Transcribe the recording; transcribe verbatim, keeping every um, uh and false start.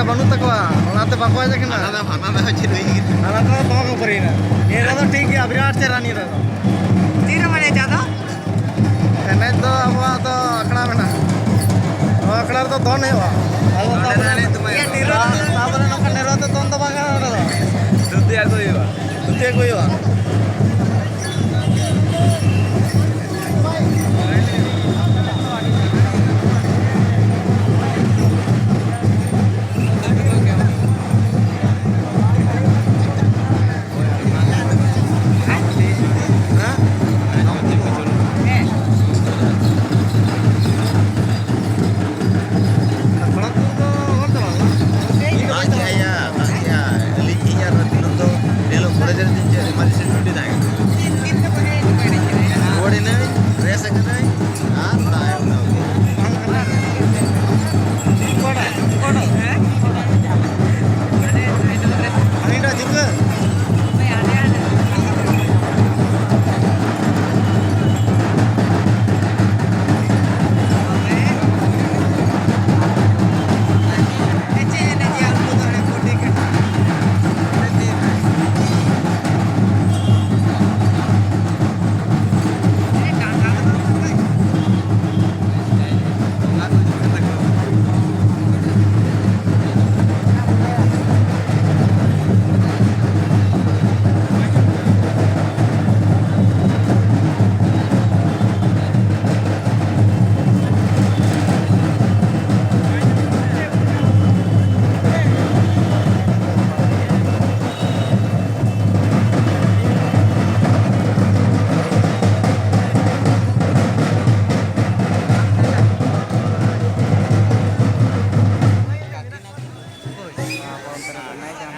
ᱵᱟᱹᱱᱩᱜ ᱛᱟᱠᱚᱣᱟ, ᱚᱱᱟᱛᱮ ᱵᱟᱠᱚ ᱦᱮᱡ ᱟᱠᱟᱱᱟ᱾ ᱦᱟᱱᱟ ᱫᱚ, ᱦᱟᱱᱟ ᱫᱚ ᱪᱮᱫ ᱦᱩᱭ ᱠᱟᱱᱟ? ᱦᱟᱱᱟ ᱫᱚ ᱫᱚᱢᱮ ᱠᱚ ᱯᱟᱹᱨᱤᱭᱮᱱᱟ᱾ ᱱᱤᱭᱟᱹ ᱫᱷᱟᱣ ᱫᱚ ᱴᱷᱤᱠ ᱜᱮᱭᱟ, ᱵᱤᱨᱟᱴ ᱪᱮᱦᱨᱟ ᱱᱤᱭᱟᱹ ᱫᱷᱟᱣ ᱫᱚ᱾ ᱛᱤᱱ ᱨᱮ ᱢᱟᱱᱮ ᱪᱟ ᱫᱚ? ᱮᱱᱮᱡ ᱫᱚ ᱟᱵᱚᱣᱟᱜ ᱫᱚ ᱟᱠᱷᱲᱟ ᱢᱮᱱᱟᱜᱼᱟ᱾ ᱱᱚᱣᱟ ᱟᱠᱷᱲᱟ ᱨᱮᱫᱚ ᱫᱚᱱ ᱦᱩᱭᱩᱜᱼᱟ᱾ ᱟᱫᱚ ᱱᱚᱰᱮ ᱛᱟᱯᱚᱨᱮ, ᱫᱚ ᱮᱱᱮᱡ ᱫᱚ ᱵᱟᱝ ᱦᱩᱭᱩᱜᱼᱟ᱾ ᱛᱟᱯᱚᱨᱮ ᱱᱚᱝᱠᱟ ᱱᱮᱨᱣᱟ ᱛᱮ ᱫᱚᱱ ᱫᱚ ᱵᱟᱝ ᱜᱟᱱᱚᱜᱼᱟ ᱱᱚᱰᱮ ᱫᱚ᱾ ᱫᱷᱩᱛᱤ ᱟᱹᱜᱩ ᱦᱩᱭᱩᱜᱼᱟ᱾ ᱫᱷᱩᱛᱤ ᱟᱹᱜᱩ ᱦᱩᱭᱩᱜᱼᱟ᱾